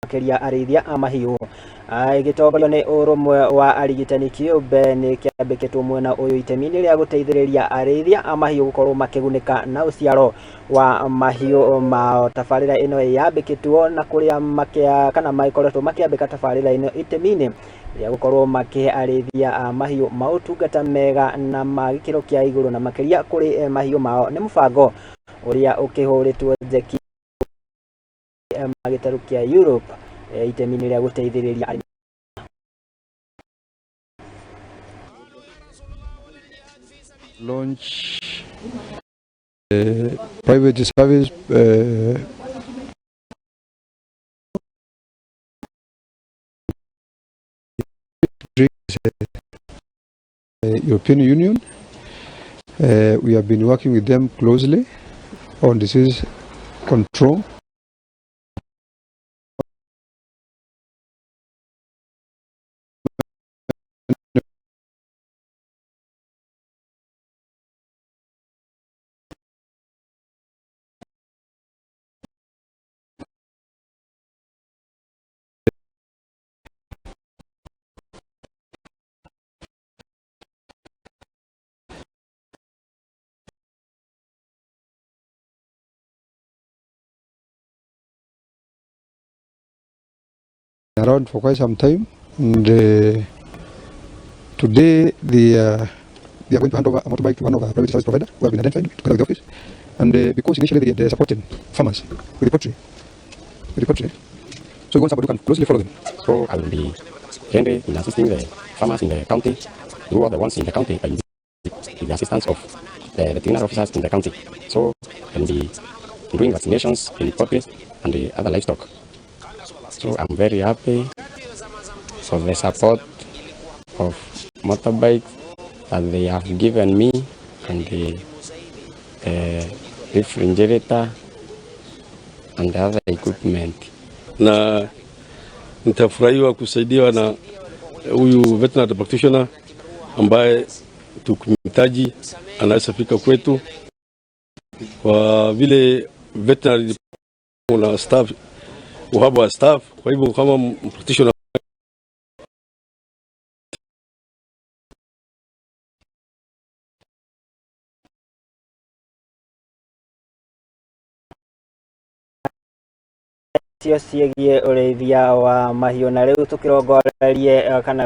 Makĩria arĩithia a mahiũ. Ĩgĩtongorio nĩ ũrũmwe wa arigitani kĩũmbe nĩ kĩambĩkĩtwo mwena ũyũ itemi-inĩ rĩa gũteithĩrĩria arĩithia a mahiũ gũkorwo makĩgunĩka na ũciaro wa mahiũ mao. Tabarĩra ĩno yambĩkĩtwo na kũrĩa makĩa kana magĩkoretwo makĩambĩka tabarĩra ĩno itemi-inĩ rĩa gũkorwo makĩhe arĩithia a mahiũ maũtungata mega na ma gĩkĩro kĩa igũrũ na makĩria kũrĩ mahiũ mao. Nĩ mũbango ũrĩa ũkĩhũrĩtwo njeki gĩtarũ kĩa Europe itemi-inĩ rĩa gũteithĩrĩria arĩmi. Launch private service European Union. We have been working with them closely on disease control. Around for quite some time, and today they are going to hand over a motorbike to one of our private service provider who have been identified together with the office. And because initially they are supporting farmers with the poultry, with the poultry, so we want somebody who can closely follow them. So I will be handy in assisting the farmers in the county, who are the ones in the county, by with the assistance of the veterinary officers in the county. So I can be doing vaccinations in poultry and the other livestock. So I'm very happy for the support of motorbikes that they have given me and the refrigerator and the other equipment. Na nitafurahiwa kusaidiwa na huyu veterinary practitioner ambaye tukimhitaji anaweza fika kwetu, kwa vile veterinary kuna staff, uhaba wa staff. Kwa hivyo kama practitioner Cio ciĩgiĩ ũrĩithia wa mahiũ. Na rĩu tũkĩrongorerie kana